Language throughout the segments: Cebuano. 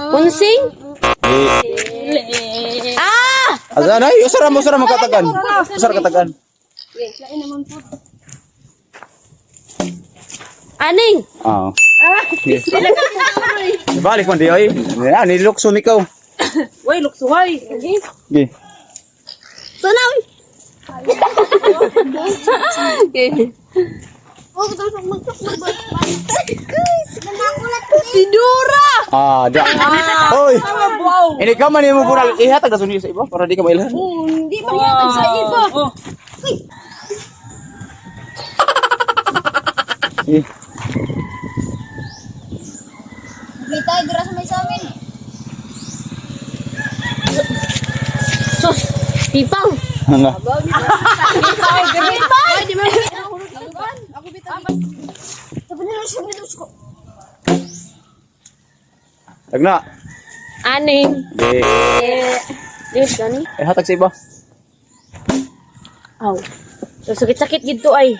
Punsing? Di. Ah! Asa na? Usara mo, usara mo katagan. Usara katagan. Aning! Ah. Yes. Balik man di oy. Ah, nilukso mi ikaw. Uy, luksuhay. Gi. Sunaw! Okay. Si Dora! Ah, da. Oy. Wow. Ini ka man nimo pural ihatag na sunod sa iba para di ka mailhan. Hindi pa yatag sa iba. Oh. Eh, May tayo dira sa may sa amin. Sus! Pipang! Nga. Sabi nila siya nito ko. Tagna. Aning! Di. Yes, gani? Ihatag sa iba. Aw. So, sakit-sakit gito ay.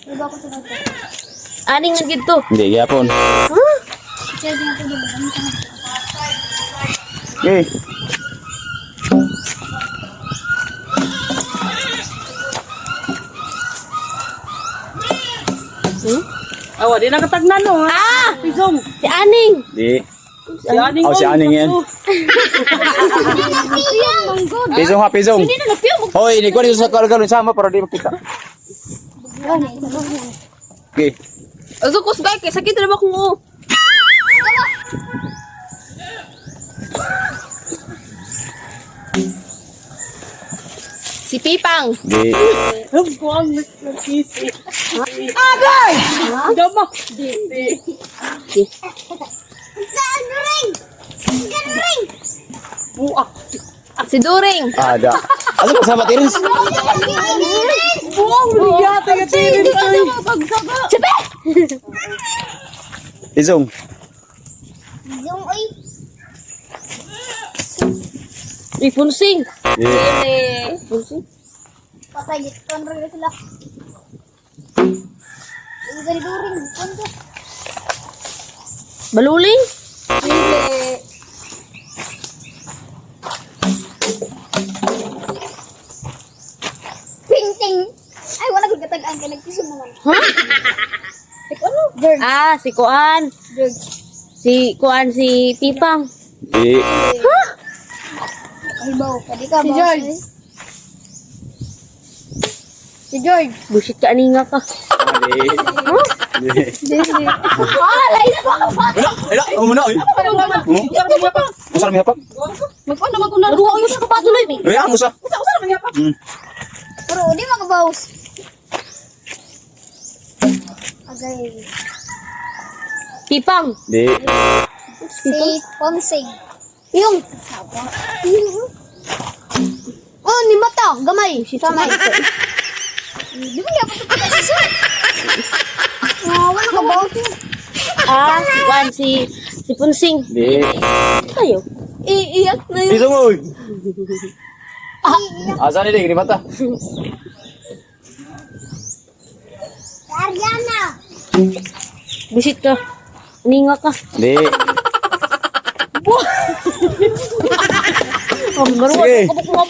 Iba ko sa Aning nga gito. Hindi, gyapon. Huh? Siya din ako dito. Gi. Awa, di nakatagnan no. Ah! Pisong. Si Aning! Di. Si Aning. Oh, si Aning yan. Pisong ha, pisong. Hindi na nagpiyo. Hoy, ini ko ni sa kalgal sama para di makita. Gi. Aso ko sa kay sakit na ba kung oo. Si Pipang. Di. Ang buwang nagkisi. Agay! Dama. Di. Buak. Si During. Ah, da. Ano ba sama tiris? Buang brigata ka tirin. Sipe! Pisong. Yung oy. Ipunsing. Di. Punsing. Patay giton ra sila. Yung ganito rin, kondo. Baluling. Painting. Ay, wala ko katag-an kay nagpiso naman. Ha? Like ano? George. Ah, si Kuan. George. Si Kuan, si Pipang. Di. Ay, bawo ka di ka si George. Si George. Busit ka aninga ka. Di. Di. Ah, lain pa ka pa. Wala, wala, mo na oy. Usara mi hapag. Magkuan naman ko na. Ruwa ko sa kapatuloy. Uy, ang usa. Usa naman yapag. Pero di makabaws. Agay. Pipang. Di. Si Ponsing. Yung. Oh, ni mata. Gamay. Gamay. Di ba niya patutukan si Sir? Oh, wala ka bawas. Ah, si Kuan, si Punsing. Di. Tayo. Iiyak na yun. Pisong oy. Asa ni ding ni mata. Ariana. Busit ka. Aninga ka. Di. Oh, maruwa Sige. ka pa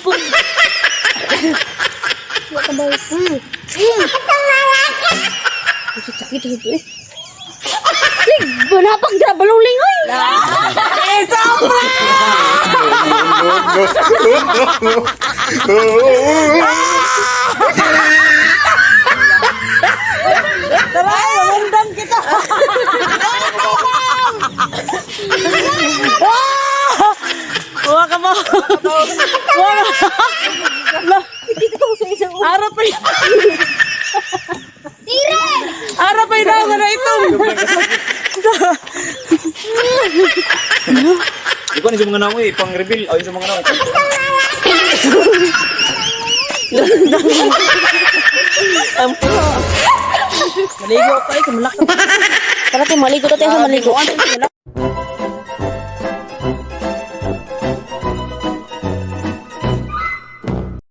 Wala ka bawas. Busit sakit ito eh. Sig, banapag dra baluling oy. Tara, mamundang kita. Huwag ka mo. Huwag ka. Ara pa yun. Ara pa yun ako na itong. Ikaw ni sa mga nangoy, pang reveal ay sa mga nangoy. Maligo pa eh, kamalak. Tara, tayo maligo tayo sa maligo.